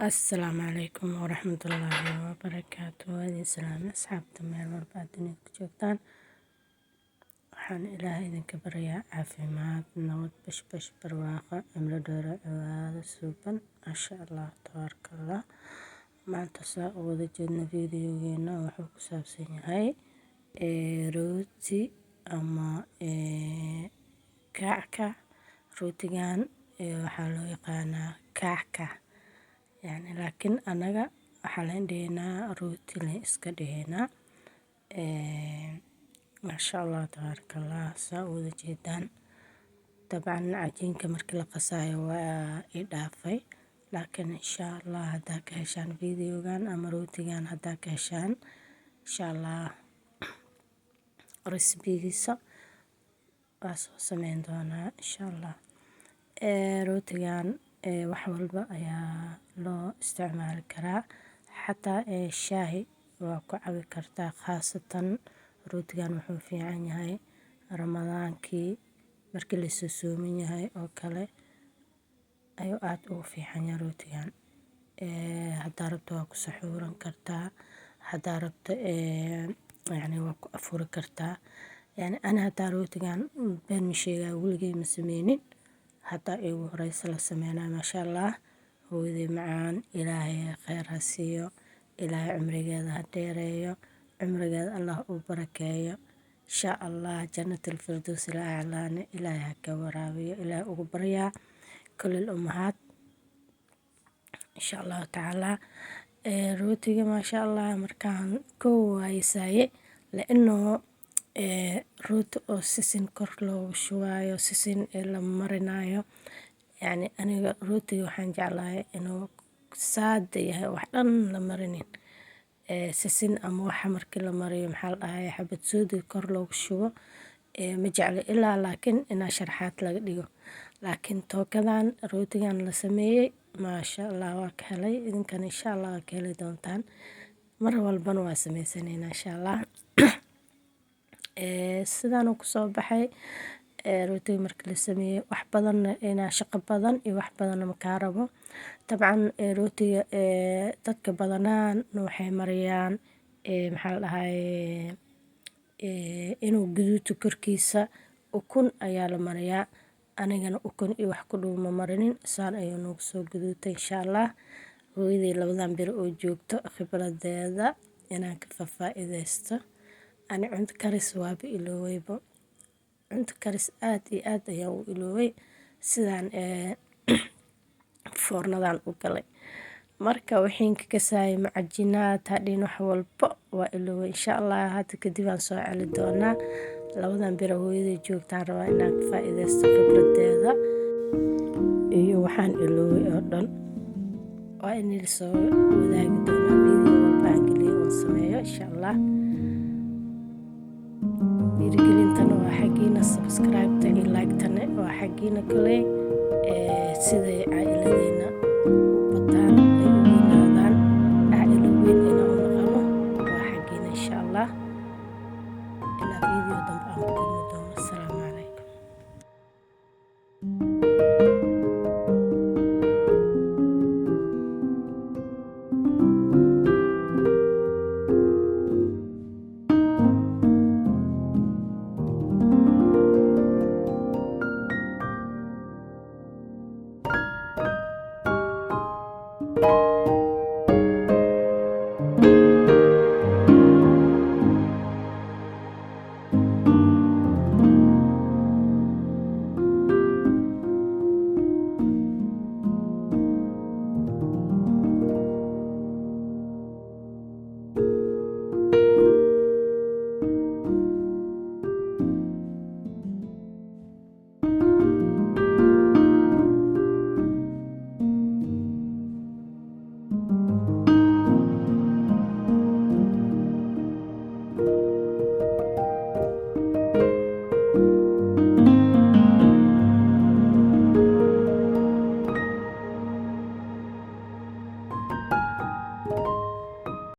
Asalaamu calaykum waraxmatullaahi wabarakaatu. Waa idin salaamay, asxaabta, meel walba aad dunida ku joogtaan. Waxaan Ilaahay idinka baryaa caafimaad, nabad, bashbash, barwaaqo, cimri dheero, cibaado suuban. Maasha Allah, tabaaraka Allah. Maanta saa u wada jeedna, videogeena wuxuu ku saabsan yahay rooti ama kackac. Rootigan waxaa loo yaqaanaa kackac yani, laakiin anaga waxaa leen dhihinaa rooti leen iska dhihinaa. Maasha Allah, tabaaraka Allah. Saa u wada jeedaan, dabcan cajiinka markii la qasaayo waa i dhaafay, laakiin insha Allah haddaa ka heshaan videogan ama rootigan, haddaa ka heshaan, insha Allah recipe-giisa waa soo sameyn doonaa insha Allah. Rootigan wax walba ayaa loo isticmaali karaa, xataa shaahi waa ku cabi kartaa. Khaasatan rootigan wuxuu fiican yahay Ramadaankii markii la soo sooman yahay oo kale ayuu aad ugu fiican yahay rootigan. Haddaa rabto waa ku saxuuran kartaa, haddaa rabto yani waa ku afuri kartaa. Yani ani hataa rootigan, been ma sheegaayo, weligay ma sameynin, hataa iigu horeysa la sameynayo. Maasha Allah, hooyaday macaan, Ilaahay kheyr ha siiyo, Ilaahay cumrigeeda ha dheereeyo, cumrigeeda Allah u barakeeyo, insha Allah Jannatul Firdaws al aclaane Ilaahay ha ka waraabiyo. Ilaahay ugu baryaa kulil umahaad, insha Allahu tacaala. Rootiga, maasha Allah, markaan kow waayisaaye laano rooti oo sisin kor loogu shubaayo, sisin la marinayo. Yani aniga rootiga waxaan jeclahay inuu saada yahay, wax dhan la marinin sisin ama waxa markii la mariyo, maxaa la dhahaye, xabad soodi kor loogu shubo ma jecli ilaa laakiin inaa sharaxaad laga dhigo. Laakiin tookadan rootigan la sameeyey, maasha Allah, waa ka helay. Idinkana insha Allah waa ka heli doontaan. Mar walbana waa sameysaneynaa insha Allah. Sidaan kusoo baxay rootiga marka la sameeyey, wax badanna inaa shaqo badan iyo wax badanna makaa rabo. Dabcan rootiga dadka badanaan waxay mariyaan, maxaa la dhahaye, inuu gaduuto korkiisa, ukun ayaa la mariyaa. Anigana ukun iyo wax ku dhow ma marinin, saan ayuu noogu soo gaduutay. Insha Allah hooyaday labadan beri oo joogto, khibradeeda inaan ka faa'iideysto. Ani cunto karis waaba ilooweybo, cunto karis aad iyo aad ayaan u ilooway sidaan foornadan u galay. Marka wixiin ka kasayay macajinaad hadhin, wax walbo waa ilooway. Insha Allah hadda kadib aan soo celi doonaa. Labadan beri hooyaday joogtaan rabaa inaan ka faa'iideysto khibradeeda iyo waxaan ilooway oo dhan. Waa in soo wadaagi doonaa video walba aan geliyo oon sameeyo insha Allah. Dhiirigelintana waa xaggiina, subscribe-ta iyo like-tana waa xaggiina. Kale siday caa'iladeena